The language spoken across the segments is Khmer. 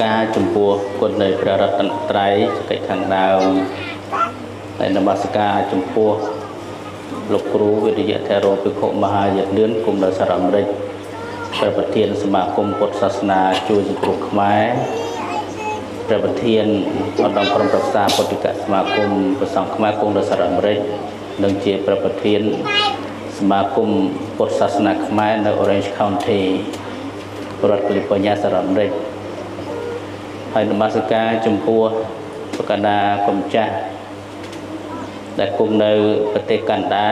ការចំពោះគុណនៃព្រះរតនត្រ័យសកិច្ចខាងដើមហើយនមស្ការចំពោះលោកគ្រូវិរិយធរោភិក្ខុមហាយលឿនគុំនៅសហរដ្ឋអាមេរិកព្រះប្រធានសមាគមពុទ្ធសាសនាជួយសង្គ្រោះខ្មែរព្រះប្រធានឧត្តមក្រុមប្រឹក្សាពុទ្ធិកសមាគមព្រះសង្ឃខ្មែរគង់នៅសហរដ្ឋអាមេរិកនិងជាព្រះប្រធានសមាគមពុទ្ធសាសនាខ្មែរនៅ Orange County រដ្ឋកាលីហ្វ័រញ៉ាសហរដ្ឋអាមេរិកហើយនមស្ការចំពោះប្រកណាគុំចាស់ដែលគង់នៅប្រទេសកណ្ដា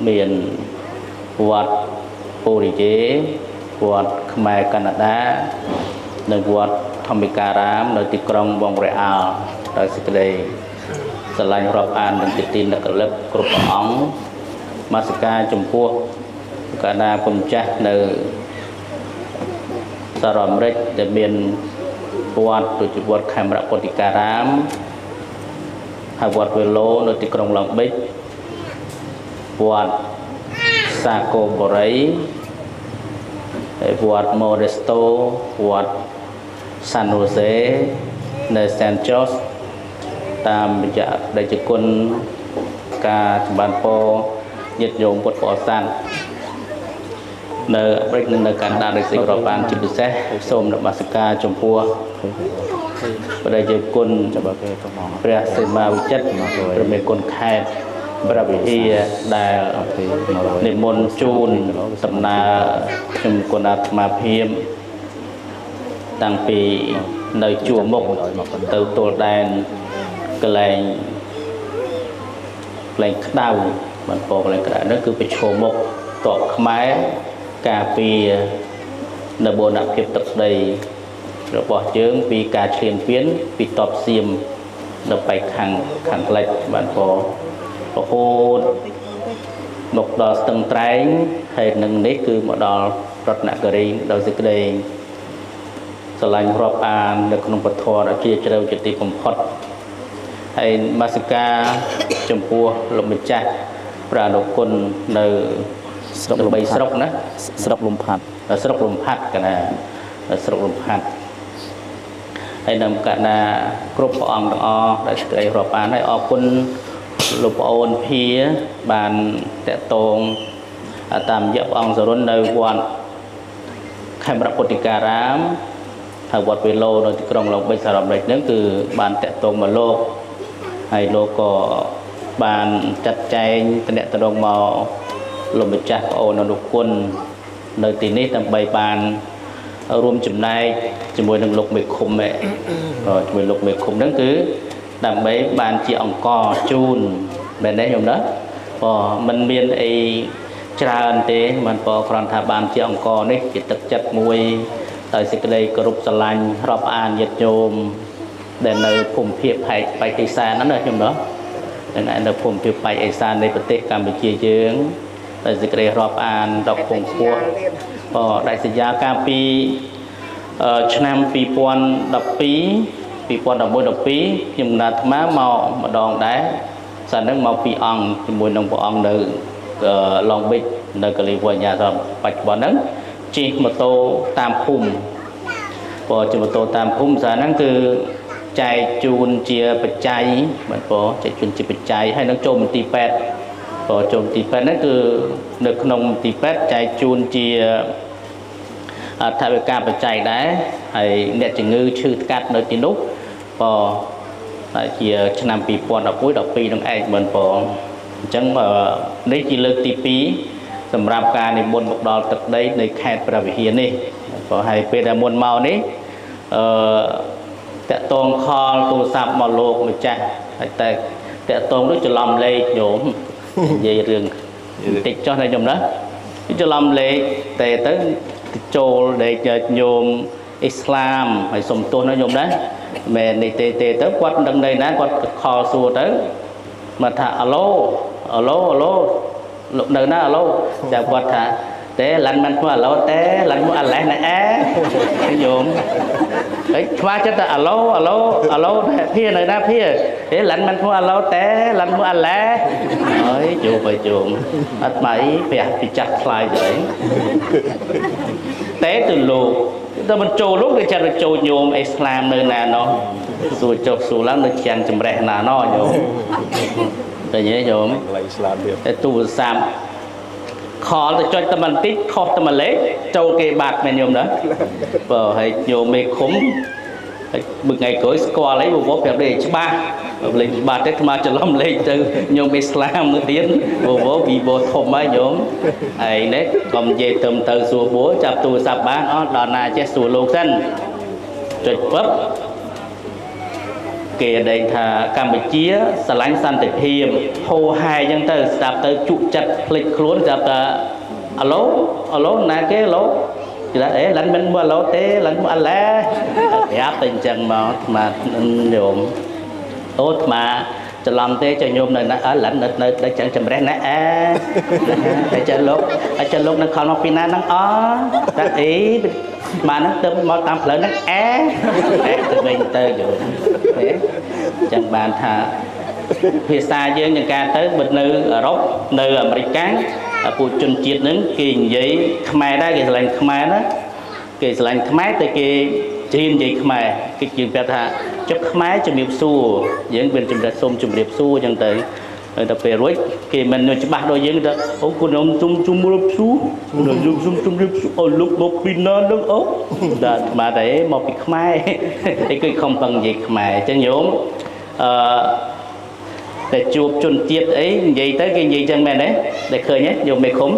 មានវត្តពូរិយេវត្តខ្មែរកាណាដានិងវត្តធម្មិការាមនៅទីក្រុងម៉ុងរ៉េអាល់ដោយសេចក្តីស្រឡាញ់រាប់អាននិងជាទីនឹករលឹកគ្រប់ព្រះអង្គនមស្ការចំពោះប្រកណាគុំចាស់នៅសហរដ្ឋអាមេរិកដែលមានវត្តដូចជាវត្តខេមរពុទ្ធិការាមហើយវត្តវេឡូនៅទីក្រុងឡុងបិចវត្តសាកូបូរីហើយវត្តម៉ូរេស្តូវត្តសាន់ហូសេនៅសានចូសតាមរយៈព្រះជគុណការចម្បានពរញាតិញោមពុទ្ធបរិស័ទនៅអាមេរិកនិងនៅកាណាដាដោយសេចក្ដីរាប់អានជាពិសេសសូមនមស្ការចំពោះព្រះជគុណព្រះសីមាវិចិត្រព្រះមេគុណខេត្តព្រះវិហារដែលនិមន្តជូនសំណើខ្ញុំគុណអាត្មាភាពតាំងពីនៅជួរមុខទៅទល់ដែនកន្លែងក្តៅបានពកន្លែងក្តៅនោះគឺប្រឈមមុខតបខ្មែរការពារនៅបូរណភាពទឹកដីរបស់យើងពីការឈ្លានពានពីតបសៀមនៅប៉ែកខាងលិចបានពរហូតមកដល់ស្ទឹងត្រែងហើយនឹងនេះគឺមកដល់រតនគិរីដោយសេចក្តីស្រឡាញ់រាប់អាននៅក្នុងពធដ៏ជាជ្រៅជាទីបំផុតហើយនមស្ការចំពោះលោកម្ចាស់ព្រះអនុគុណនៅស្រុកបីស្រុកណាស្រុកលំផាត់ស្រុកលំផាត់កណាស្រុកលំផាត់ហើយនៅកណាគ្រប់ព្រះអង្គទាំងអស់ដែលសេចក្តីរាប់អានហើយអរគុណលោកប្អូនភាបានតកតងតាមរយៈព្រះអង្គសរុននៅវត្តខេមរពុទ្ធិការាមហើយវត្តវេឡូនៅទីក្រុងឡុងបិចសហរដ្ឋអាមេរិកហ្នឹងគឺបានតកតងមកលោកហើយលោកក៏បានចាត់ចែងតំណតំណងមកលោកម្ចាស់ប្អូនអនុគុណនៅទីនេះដើម្បីបានរួមចំណែកជាមួយនឹងលោកមេឃុំជាមួយលោកមេឃុំហ្នឹងគឺដើម្បីបានជាអង្គជូនមែនទេញោមណាបើមិនមានអីច្រើនទេមិនបើគ្រាន់ថាបានជាអង្គនេះជាទឹកចិត្តមួយដោយសេចក្តីគោរពស្រឡាញ់រាប់អានញាតិញោមដែលនៅភូមិភាគប៉ែកឦសានហ្នឹងណាញោមណានឹងឯនៅភូមិភាគប៉ែកឦសាននៃប្រទេសកម្ពុជាយើងដោយសេចក្តីរាប់អានដល់គង់ខ្ពស់ក៏ដាច់សញ្ញាកាលពីឆ្នាំ2012 2011 12ខ្ញុំណាអាត្មាមកម្ដងដែរសានឹងមកពីអង្គជាមួយនឹងព្រះអង្គនៅឡុងបិចនៅកាលីហ្វ័រញ៉ាសម្រាប់បច្ចុប្បន្នហ្នឹងជិះម៉ូតូតាមភូមិព្រោះជិះម៉ូតូតាមភូមិសាហ្នឹងគឺចែកជូនជាបច្ច័យបាទព្រោះចែកជូនជាបច្ច័យហើយនឹងចូលមន្ទីរពេទ្យព្រោះចូលមន្ទីរពេទ្យហ្នឹងគឺនៅក្នុងមន្ទីរពេទ្យចែកជូនជាថវិកាបច្ច័យដែរហើយអ្នកជំងឺឈឺថ្កាត់នៅទីនោះបើតែជាឆ្នាំ2011 12នឹងឯងមិនបងអញ្ចឹងនេះជាលើកទី2សម្រាប់ការនិមន្តមកដល់ទឹកដីនៃខេត្តព្រះវិហារនេះព្រោះហើយពេលដែលមុនមកនេះអឺតាក់តងខលទូរស័ព្ទមកលោកម្ចាស់ហើយតែតាក់តងនោះច្រឡំលេខញោមនិយាយរឿងតិចចុះណាញោមណាច្រឡំលេខតែទៅចូលលេខញោមអ៊ីស្លាមហើយសុំទោសណាញោមណាមែននេះទេទេទៅគាត់មិនដឹងនៅណាគាត់ខលសួរទៅមកថាអាឡូអាឡូអាឡូលោកនៅណាអាឡូចាំគាត់ថាទេឡាន់មិនធ្វើអាឡូទេឡាន់មកអាឡេះណែអែញោមហើយឆ្វាចិត្តថាអាឡូអាឡូអាឡូភានៅណាភាទេឡាន់មិនធ្វើអាឡូទេឡាន់មកអាឡេះអើយជួបឲ្យជុំអត់ម៉ៃព្រះពីចាស់ថ្លៃទៅអីទេទៅលោក តែមិនចូលលោកគេចាត់ទៅចូលញោមអ៊ីស្លាមនៅណាណោះសួរចុះសួរឡើងនៅចាំងចម្រេះណាណោះញោមតែញ៉េញោម កន្លែងអ៊ីស្លាមទៀត តែទូរស័ព្ទខលទៅចុចតែបន្តិចខុសតែមួយលេខចូលគេបាត់មែនញោមណាបើហើយញោមមេឃុំហើយមួយថ្ងៃក្រោយស្គាល់អីវវប្រាប់លេខច្បាស់លេខច្បាស់ទេអាត្មាច្រឡំលេខទៅញោមអ៊ីស្លាមមួយទៀតវវវីបោធំហើយញោមហើយនេះកុំនិយាយទៅទៅសួរបួចាប់ទូរស័ព្ទបានអត់ដល់ណាចេះសួរលោកសិនចុចពឹបគេដែងថាកម្ពុជាស្រឡាញ់សន្តិភាពហូហែអញ្ចឹងទៅស្ដាប់ទៅជក់ចិត្តភ្លេចខ្លួនស្រាប់តែអាឡូអាឡូណាគេអាឡូគេថាអេលិនមិនមកអាឡូទេលិនមកអាឡែប្រាប់តែអញ្ចឹងមកអាត្មាញោមអូអាត្មាច្រឡំទេចុះញោមនៅណាអើលិននៅនៅចឹងចម្រេះណាអែតែចឹងលោកតែចឹងលោកនៅខំមកពីណាហ្នឹងអតែអីមកហ្នឹងទៅមកតាមផ្លូវហ្នឹងអែអែទៅវិញទៅញោមទេចឹងបានថាភាសាយើងយ៉ាងការទៅបើនៅអឺរ៉ុបនៅអាមេរិកពួកជនជាតិហ្នឹងគេនិយាយខ្មែរដែរគេស្រឡាញ់ខ្មែរណាគេស្រឡាញ់ខ្មែរតែគេជ្រៀននិយាយខ្មែរគេជឿប្រាប់ថាចុះខ្មែរជំរាបសួរយើងមានជំរាបសូមជំរាបសួរចឹងទៅហើយដល់ពេលរួចគេមិនច្បាស់ដូចយើងទៅអូគុណខ្ញុំសុំជំរាបសួរខ្ញុំសុំជំរាបសួរអូលោកមកពីណានឹងអូដល់អាត្មាតែមកពីខ្មែរឯគឺខំពឹងនិយាយខ្មែរចឹងញោមអឺតែជួបជនជាតិអីនិយាយទៅគេនិយាយចឹងមែនទេដែលឃើញទេញោមមេឃុំ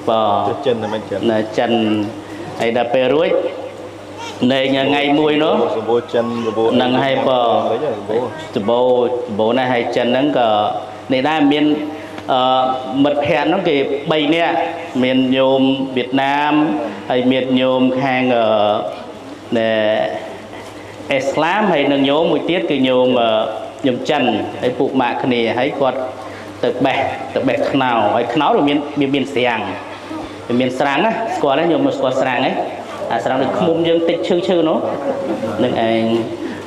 បាទ ចិនតែមិនចិន នៅចិនហើយដល់ពេលរួចនៅថ្ងៃមួយនោះ សម្បូរចិនសម្បូរ ហ្នឹងហើយបើ សម្បូរ សម្បូរសម្បូរណាស់ហើយចិនហ្នឹងក៏នេះដែរមានអឺមិត្តភ័ក្តិហ្នឹងគេ3នាក់មានញោមវៀតណាមហើយមានញោមខាងអឺណែអ៊ីស្លាមហើយនឹងញោមមួយទៀតគឺញោមញោមចិនហើយពួកម៉ាក់គ្នាហើយគាត់ទៅបេះខ្នោហើយខ្នោវាមានមានស្រាំងវាមានស្រាំងណាស្គាល់ទេញោមមកស្គាល់ស្រាំងទេអាស្រាំងដូចឃុំយើងតិចឈឺឈឺនោះនឹងឯង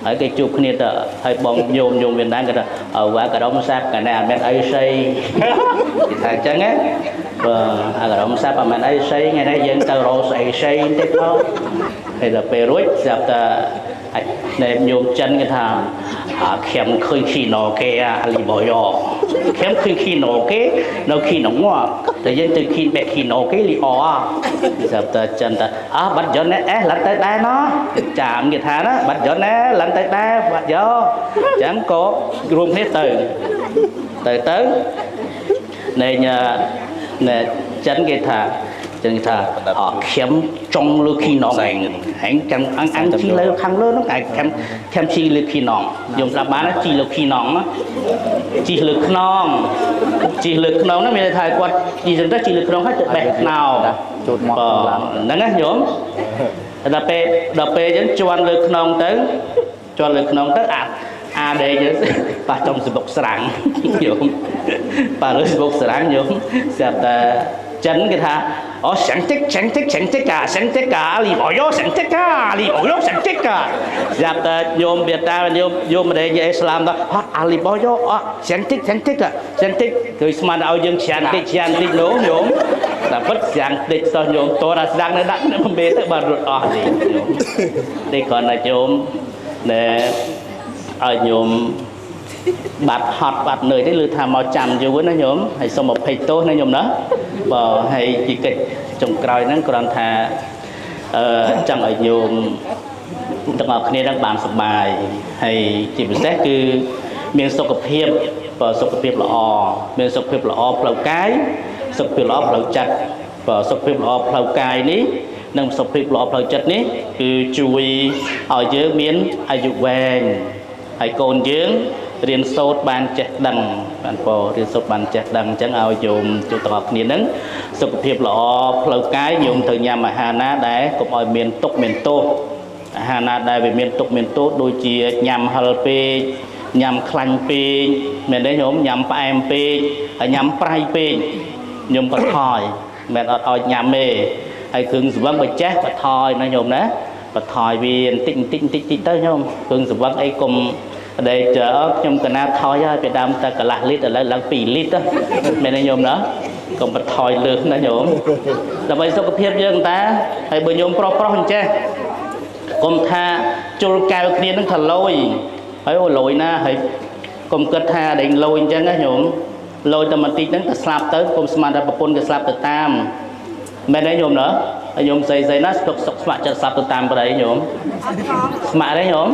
ហើយគេជួបគ្នាទៅហើយបងញោមញោមវៀតណាមគេថាអើវ៉ាក៏ដុំសាប់កាលណាអត់មានអីស្អីគេថាអញ្ចឹងណាបើអាក៏ដុំសាប់អត់មានអីស្អីថ្ងៃនេះយើងទៅរកស្អីស្អីតិចផងហើយដល់ពេលរួចស្រាប់តែណែញោមចិនគេថាខ្ញុំឃើញខីណគេអាលីបយ៉ខ្ញុំឃើញខីណគេនៅខីណងតែយើងទៅខីបេះខីណគេលីអស្រាប់តែចិនថាអើបាត់យន្តអេឡើងទៅដែរណោះចាំគេថាណាបាត់យន្តណែឡើងទៅដែរបាត់យកអញ្ចឹងក៏រួមគ្នាទៅទៅទៅណែណែចិនគេថាចឹងគេថាអខ្ញុំចង់លើខីណងឯងឯងចាំអញអញជីលើខាងលើនោះឯងខ្ញុំខ្ញុំជីលើខីណងខ្ញុំស្ដាប់បានជីលើខីណងជីលើខ្នងជីលើខ្នងហ្នឹងមានន័យថាគាត់ជីចឹងទៅជីលើខ្នងហើយទៅបេះខ្នោ ជូតមក ហ្នឹងណាញោមដល់ពេលចឹងជន់លើខ្នងទៅជន់លើខ្នងទៅអាអាដេកប៉ះចំសបុកស្រាំងញោមប៉ះលើសបុកស្រាំងញោមស្រាប់តែចិនគេថាអូសង្តិកសង្តិកសង្តិកាសង្តិកាលីបយោសង្តិកាលីបយោសង្តិកាស្រាប់តែញោមវៀតណាមញោមញោមម្ដេចអ៊ីស្លាមទៅអត់អាលីបយោអត់សង្តិកសង្តិកសង្តិកគឺស្មានឲ្យយើងច្រានតិចច្រានតិចនោះញោមតែពិតស្រាំងតិចសោះញោមតរអាស្រាំងនៅដាក់មេទៅបានរត់អស់នេះញោមនេះគ្រាន់តែញោមណែឲ្យញោមបាត់ហត់បាត់នឿយទេឬថាមកចាំយូរណាញោមហើយសូមអភ័យទោសណាញោមណាបើហើយជាកិច្ចចុងក្រោយហ្នឹងគ្រាន់ថាអឺចង់ឲ្យញោមទាំងអស់គ្នានឹងបានសប្បាយហើយជាពិសេសគឺមានសុខភាពបើសុខភាពល្អមានសុខភាពល្អផ្លូវកាយសុខភាពល្អផ្លូវចិត្តបើសុខភាពល្អផ្លូវកាយនេះនិងសុខភាពល្អផ្លូវចិត្តនេះគឺជួយឲ្យយើងមានអាយុវែងហើយកូនយើងរៀនសូត្របានចេះដឹងបានពោរៀនសូត្របានចេះដឹងអញ្ចឹងឲ្យញោមជួបទាំងអស់គ្នានឹងសុខភាពល្អផ្លូវកាយញោមត្រូវញ៉ាំអាហារណាដែលកុំឲ្យមានទុក្ខមានទោសអាហារណាដែលវាមានទុក្ខមានទោសដូចជាញ៉ាំហឹរពេកញ៉ាំខ្លាញ់ពេកមែនទេញោមញ៉ាំផ្អែមពេកហើយញ៉ាំប្រៃពេកញោមបន្ថយមិនអត់ឲ្យញ៉ាំទេហើយគ្រឿងស្រវឹងបើចេះបន្ថយណាញោមណាបន្ថយវាបន្តិចបន្តិចបន្តិចតិចទៅញោមគ្រឿងស្រវឹងអីកុំដែលខ្ញុំកណាថយហើយពីដើមតែកន្លះលីត្រឥឡូវឡើង2លីត្រមែនទេញោមណាកុំបន្ថយលើសណាញោមដើម្បីសុខភាពយើងតាហើយបើញោមប្រុសប្រុសអញ្ចេះ កុំថាជុលកែវគ្នានឹងថាលយហើយអូលយណាហើយកុំគិតថាដេញលយអញ្ចឹងណាញោមលយតែបន្តិចហ្នឹងក៏ស្លាប់ទៅកុំស្មានថាប្រពន្ធគេស្លាប់ទៅតាមមែនទេញោមណាហើយញោមស្អីស្អីណាសុខសុខស្ម័គ្រចិត្តស្លាប់ទៅតាមប្តីញោមស្ម័គ្រទេញោម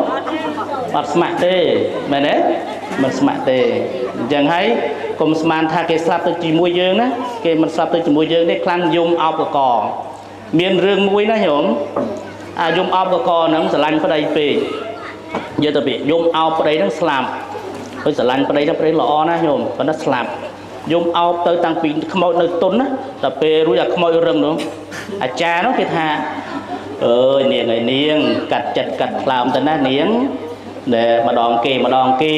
អត់ស្ម័គ្រទេមែនទេមិនស្ម័គ្រទេអញ្ចឹងហើយកុំស្មានថាគេស្លាប់ទៅជាមួយយើងណាគេមិនស្លាប់ទៅជាមួយយើងទេខ្លាំងយំអោបកកមានរឿងមួយណាញោមអាយំអោបកកហ្នឹងស្រឡាញ់ប្តីពេកនិយាយទៅពីយំអោបប្តីហ្នឹងស្លាប់ហើយស្រឡាញ់ប្តីហ្នឹងប្តីល្អណាស់ញោមប៉ុន្តែស្លាប់យំអោបទៅតាំងពីខ្មោចនៅទុនណាតែពេលរួចអាខ្មោចរឹងនោះអាចារ្យនោះគេថាអើយនាងឯនាងកាត់ចិត្តកាត់ថ្លើមទៅណានាងដែលម្ដងគេម្ដងគេ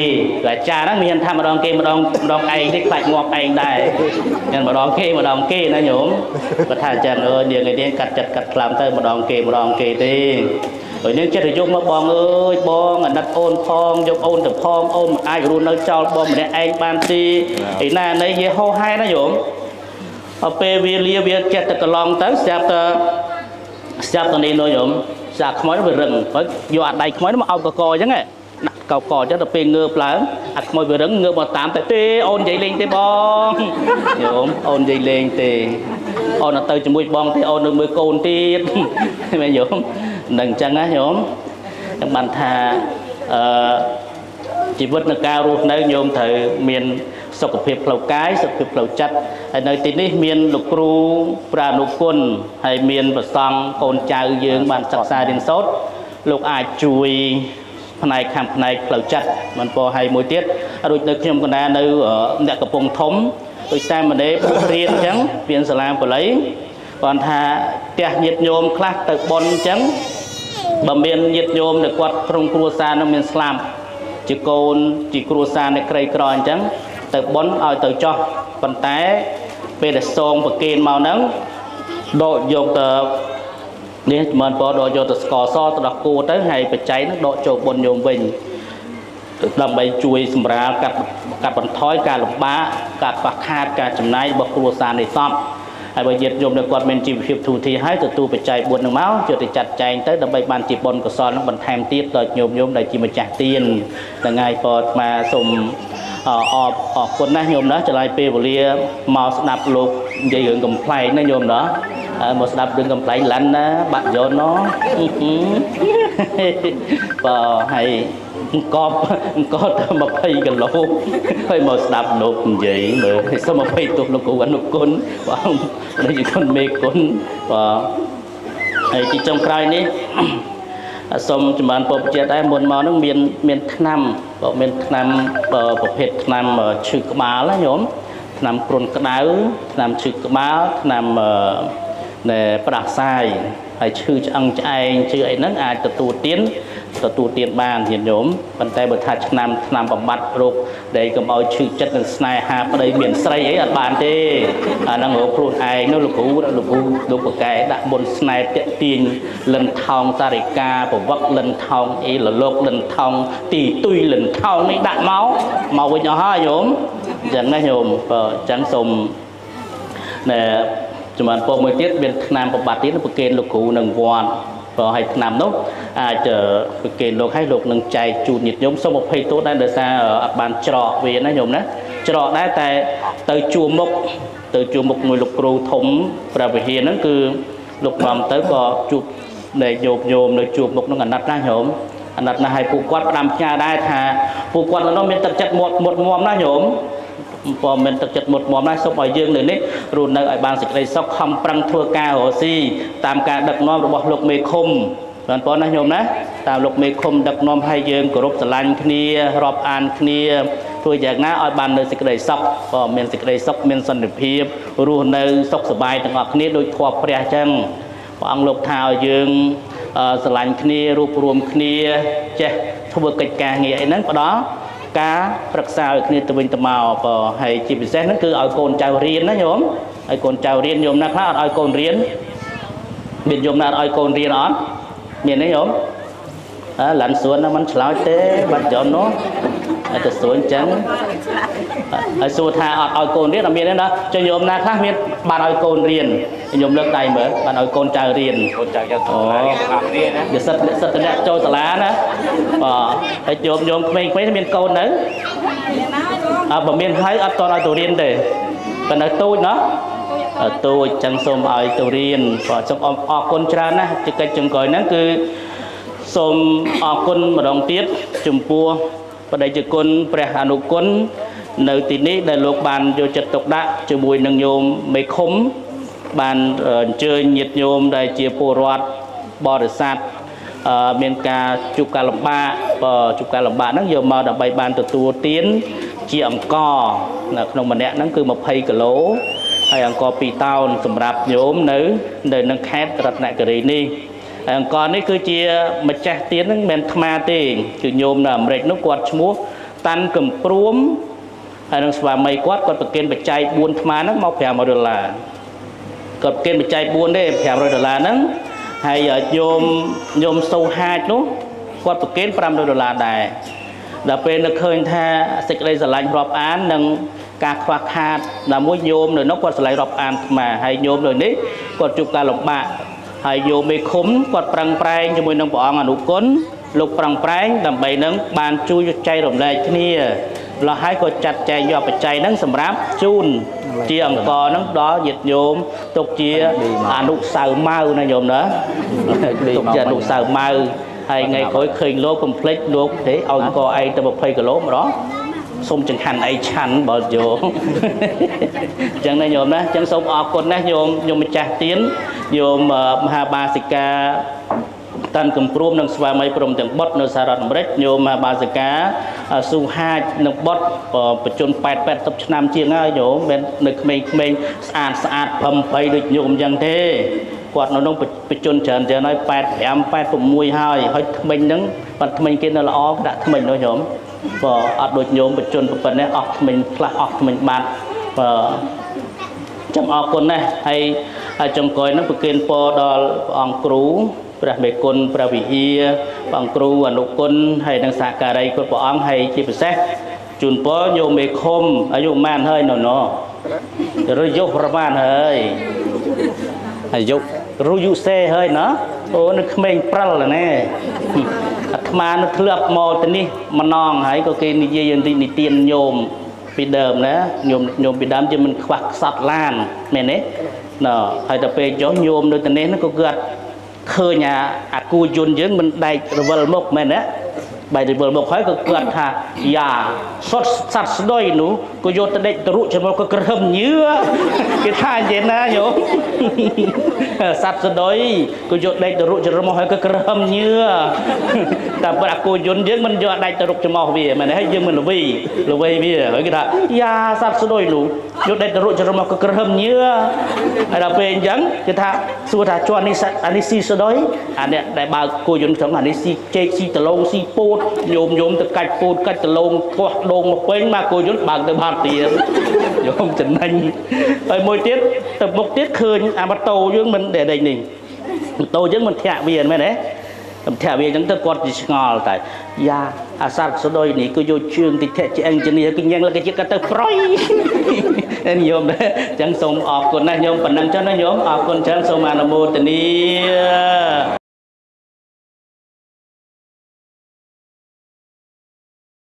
អាចារ្យហ្នឹងមានថាម្ដងគេម្ដងម្ដងឯងទេខ្លាចងាប់ឯងដែរមានម្ដងគេម្ដងគេណាញោមគាត់ថាអញ្ចឹងអើយនាងឯនាងកាត់ចិត្តកាត់ថ្លើមទៅម្ដងគេម្ដងគេទេហើយនាងចិត្តយកមកបងអើយបងអាណិតអូនផងយកអូនទៅផងអូនមិនអាចរស់នៅចោលបងម្នាក់ឯងបានទេឯណានេះយេហោហែណាញោមដល់ពេលវាលាវាចិត្តទៅកន្លងទៅស្រាប់តែនេះនោះញោមស្រាប់ខ្មោចវារឹងហើយយកអាដៃខ្មោចមកអោបកកអញ្ចឹងដាក់កកអញ្ចឹងដល់ពេលងើបឡើងអាខ្មោចវារឹងងើបមកតាមតែទេអូននិយាយលេងទេបងញោមអូននិយាយលេងទេអូនអត់ទៅជាមួយបងទេអូននៅមើលកូនទៀតមែនញោមនឹងអញ្ចឹងណាញោមខ្ញុំបានថាអឺជីវិតនៅការរស់នៅញោមត្រូវមានសុខភាពផ្លូវកាយសុខភាពផ្លូវចិត្តហើយនៅទីនេះមានលោកគ្រូប្រានុគុណហើយមានប្រសង់កូនចៅយើងបានសិក្សារៀនសូត្រលោកអាចជួយផ្នែកខាងផ្នែកផ្លូវចិត្តមិនពោហើយមួយទៀតរួចនៅខ្ញុំកណ្ដាលនៅអ្នកកំពង់ធំដោយសារមនេពុះរៀនអញ្ចឹងមានសាលាបាលីគាត់ថាផ្ទះញាតិញោមខ្លះទៅប៉ុនអញ្ចឹងបើមានញាតិញោមដែលគាត់ក្នុងគ្រួសារនឹងមានស្លាប់ជាកូនជាគ្រួសារនៃក្រីក្រអញ្ចឹងទៅប៉ុនឲ្យទៅចោះប៉ុន្តែពេលដែលសងប្រគេនមកហ្នឹងដកយកទៅនេះមិនពោដកយកទៅស្ករសទៅដល់គួរទៅហើយបច្ច័យហ្នឹងដកចូលបុណ្យញោមវិញដើម្បីជួយសម្រាលកាត់បន្ថយការលំបាកការខ្វះខាតការចំណាយរបស់គ្រួសារនៃសពហើយបើញាតិញោមដែលគាត់មានជីវភាពធូរធារហើយទទួលបច្ច័យ4នឹងមកយកទៅចាត់ចែងទៅដើម្បីបានជាបុណ្យកុសលនឹងបន្ថែមទៀតដល់ញោមញោមដែលជាម្ចាស់ទានថ្ងៃពរអាត្មាសូមអរគុណណាស់ញោមណាចំណាយពេលវេលាមកស្ដាប់លោកនិយាយរឿងកំប្លែងណាញោមណាមកស្ដាប់រឿងកំប្លែងឡាន់ណាបាក់យន្តណបើហើយកបអង្គទៅ20គីឡូហើយមកស្ដាប់លោកនិយាយមើលសូម20ទោសលោកគ្រូអនុគុណបងនេះជាគុណមេគុណបាទហើយទីចុងក្រោយនេះសូមចម្រើនពរជាដែរមុនមកនឹងមានថ្នាំបើមានថ្នាំប្រភេទថ្នាំឈឺក្បាលណាញោមថ្នាំគ្រុនក្តៅថ្នាំឈឺក្បាលថ្នាំដែលផ្ដាសាយហើយឈឺឆ្អឹងឆ្អែងឈឺអីហ្នឹងអាចទទួលទានបានញាតិញោមប៉ុន្តែបើថាឆ្នាំថ្នាំបំបត្តិរោគដែលកុំឲ្យឈឺចិត្តនឹងស្នេហាប្តីមានស្រីអីអត់បានទេអាហ្នឹងរកខ្លួនឯងនោះលោកគ្រូលោកប្រកែដាក់មុនស្នេហ៍តាក់ទាញលិនថោងសារិកាប្រវឹកលិនថោងអីលលោកលិនថោងទីទុយលិនថោងនេះដាក់មកវិញអស់ហើយញោមអញ្ចឹងណាញោមបើអញ្ចឹងសូមណែចម្រើនពរមួយទៀតមានថ្នាំបំបត្តិទៀតប្រគេនលោកគ្រូនឹងវត្តបើឲ្យថ្នាំនោះអាចប្រគេនលោកឲ្យលោកនឹងចែកជូនញាតិញោមសូមអភ័យទោសដែរដោយសារអត់បានច្រកវាណាញោមណាច្រកដែរតែទៅជួមុខមួយលោកគ្រូធំព្រះវិហារហ្នឹងគឺលោកនាំទៅក៏ជួបនៃញោមនៅជួបមុខហ្នឹងអាណិតណាស់ញោមអាណិតណាស់ឲ្យពួកគាត់ផ្ដាំផ្ញើដែរថាពួកគាត់នៅនោះមានទឹកចិត្តមុតមាំណាស់ញោមព្រមមានទឹកចិត្តមុតមាំណាស់សូមឲ្យយើងនៅនេះរស់នៅឲ្យបានសេចក្តីសុខខំប្រឹងធ្វើការរកស៊ីតាមការដឹកនាំរបស់លោកមេឃុំបានប៉ុណ្ណាញោមណាតាមលោកមេឃុំដឹកនាំឲ្យយើងគោរពស្រឡាញ់គ្នារាប់អានគ្នាធ្វើយ៉ាងណាឲ្យបាននៅសេចក្តីសុខក៏មានសេចក្តីសុខមានសន្តិភាពរស់នៅសុខសប្បាយទាំងអស់គ្នាដូចធម៌ព្រះអញ្ចឹងព្រះអង្គលោកថាឲ្យយើងស្រឡាញ់គ្នារួបរួមគ្នាចេះធ្វើកិច្ចការងារអីហ្នឹងផ្ដល់ការប្រឹក្សាឲ្យគ្នាទៅវិញទៅមកបើហើយជាពិសេសហ្នឹងគឺឲ្យកូនចៅរៀនណាញោមឲ្យកូនចៅរៀនញោមណាខ្លះអត់ឲ្យកូនរៀនមានញោមណាអត់ឲ្យកូនរៀនអត់មានទេញោមអើឡានសួនហ្នឹងមិនឆ្លើយទេបាត់យន្តនោះហើយទៅសួរអញ្ចឹងហើយសួរថាអត់ឲ្យកូនរៀនអត់មានទេណាចុះញោមណាខ្លះមានបានឲ្យកូនរៀន ញោមលើកដៃមើលបានឲ្យកូនចៅរៀនក ូនចៅចូលសាលារៀនទាំងអស់គ្នាណា វាសិតសិតតអ្នកចូលសាលាណាបាទហើយញោមញោមក្មេងៗមានកូននៅអើបើមានហើយអត់តឲ្យទៅរៀនទេប៉ុន្តែទូចណោះទូចចឹងសូមឲ្យទៅរៀនបាទសូមអរគុណច្រើនណាស់ជាកិច្ចចុងក្រោយហ្នឹងគឺសូមអរគុណម្ដងទៀតចំពោះបដិជគុណព្រះអនុគុណនៅទីនេះដែលលោកបានយកចិត្តទុកដាក់ជាមួយនឹងញោមមេឃុំបានអញ្ជើញញាតិញោមដែលជាពលរដ្ឋបរិស័ទមានការជួបការលំបាកជួបការលំបាកហ្នឹងយកមកដើម្បីបានទទួលទានជាអង្គនៅក្នុងម្នាក់ហ្នឹងគឺ20គីឡូហើយអង្គ2តោនសម្រាប់ញោមនៅនឹងខេត្តរតនគិរីនេះហើយអង្គនេះគឺជាម្ចាស់ទានហ្នឹងមិនមែនអាត្មាទេគឺញោមនៅអាមេរិកនោះគាត់ឈ្មោះតាន់កំព្រួមហើយនឹងស្វាមីគាត់គាត់ប្រគេនបច្ច័យ4អាត្មាហ្នឹងមក500ដុល្លារគាត់ប្រគេនបច្ច័យ4ទេ500ដុល្លារហ្នឹងហើយញោមសូហាចនោះគាត់ប្រគេន500ដុល្លារដែរដល់ពេលនឹកឃើញថាសេចក្តីស្រឡាញ់រាប់អាននិងការខ្វះខាតដល់មួយញោមនៅនោះគាត់ស្រឡាញ់រាប់អានអាត្មាហើយញោមនៅនេះគាត់ជួបការលំបាកហើយញោមមេឃុំគាត់ប្រឹងប្រែងជាមួយនឹងព្រះអង្គអនុគុណលោកប្រឹងប្រែងដើម្បីនឹងបានជួយចែករំលែកគ្នាម្ល៉េះហើយក៏ចាត់ចែងយកបច្ច័យហ្នឹងសម្រាប់ជូនជាអង្គហ្នឹងដល់ញាតិញោមទុកជាអនុសៅម៉ៅណាញោមណាទុកជាអនុសៅម៉ៅហើយថ្ងៃក្រោយឃើញលោកកុំភ្លេចលោកទេឲ្យអង្គឯងទៅ20គីឡូម្ដងសូមចង្ហាន់អីឆាន់បើយោអញ្ចឹងណាញោមណាអញ្ចឹងសូមអរគុណណាញោមញោមម្ចាស់ទានញោមមហាបាសិកាតាន់កំព្រួមនិងស្វាមីព្រមទាំងបុត្រនៅសហរដ្ឋអាមេរិកញោមមហាបាសិកាស៊ូហាចនិងបុត្របជន8 80ឆ្នាំជាងហើយញោមមិននៅក្មេងៗស្អាតស្អាតផឹមភ័យដូចញោមអញ្ចឹងទេគាត់នៅក្នុងបជនច្រើនច្រើនហើយ85 86ហើយហើយថ្មិញហ្នឹងបាត់ថ្មិញគេនៅល្អដាក់ថ្មិញនោះញោមបើអត់ដូចញោមបជនប៉ុណ្ណេះអស់ថ្មិញខ្លះអស់ថ្មិញបាត់បើចឹងអរគុណណាស់ហើយចុងក្រោយហ្នឹងប្រគេនពរដល់ព្រះអង្គគ្រូព្រះមេគុណព្រះវិហារព្រះអង្គគ្រូអនុគុណហើយនិងសហការីគ្រប់ព្រះអង្គហើយជាពិសេសជូនពរញោមមេឃុំអាយុប៉ុន្មានហើយណណរយុប្រហែលហើយអាយុរុយុសេហើយណាអូនៅក្មេងព្រិលណែអាត្មានៅធ្លាប់មកទៅនេះម្ដងហើយក៏គេនិយាយនិទានញោមពីដើមណាញោមពីដើមជាមិនខ្វះខ្សត់ឡានមែនទេណហើយដល់ពេលចុះញោមនៅទៅនេះហ្នឹងក៏គាត់ឃើញអាគូយន្តយើងមិនដែករវិលមុខមែនទេបែររវិលមុខហើយក៏គាត់ថាយ៉ាសុតសត្វស្ដុយនោះក៏យកទៅដេកទៅរុជាមួយក៏ក្រហមញឿគេថាអញ្ចឹងណាញោមសត្វស្ដុយក៏យកដេកទៅរុច្រមុះហើយក៏ក្រហមញឿតែបើអាគូយន្តយើងមិនយកដែកទៅរុច្រមុះវាមែនទេហើយយើងមិនល្វីល្វីវាហើយគេថាយ៉ាសត្វស្ដុយនោះយកដេកទៅរុច្រមុះក៏ក្រហមញឿហើយដល់ពេលអញ្ចឹងគេថាសួរថាជាន់នេះអានេះស៊ីស្ដុយអានេះដែលបើគូយន្តក្នុងអានេះស៊ីចេកស៊ីដលងស៊ីពោតញោមញោមទៅកាច់ពោតកាច់ដលងកោះដងមកពេញមកគូយន្តបើកទៅបាត់ទៀតញោមចំណេញហើយមួយទៀតទៅមុខទៀតឃើញអាម៉ូតូយើងមិនដែលដេញនេះម៉ូតូយើងមិនធាក់វាមែនទេមិនធាក់វាអញ្ចឹងទៅគាត់ជាឆ្ងល់តែយ៉ាអាសត្វស្ដុយនេះគឺយកជើងតិធាក់ជាអេងជានេះគឺញ៉ាំងលកជាក៏ទៅប្រយញោមអញ្ចឹងសូមអរគុណណាស់ញោមប៉ុណ្ណឹងចុះណាញោមអរគុណច្រើនសូមអនុមោទនា។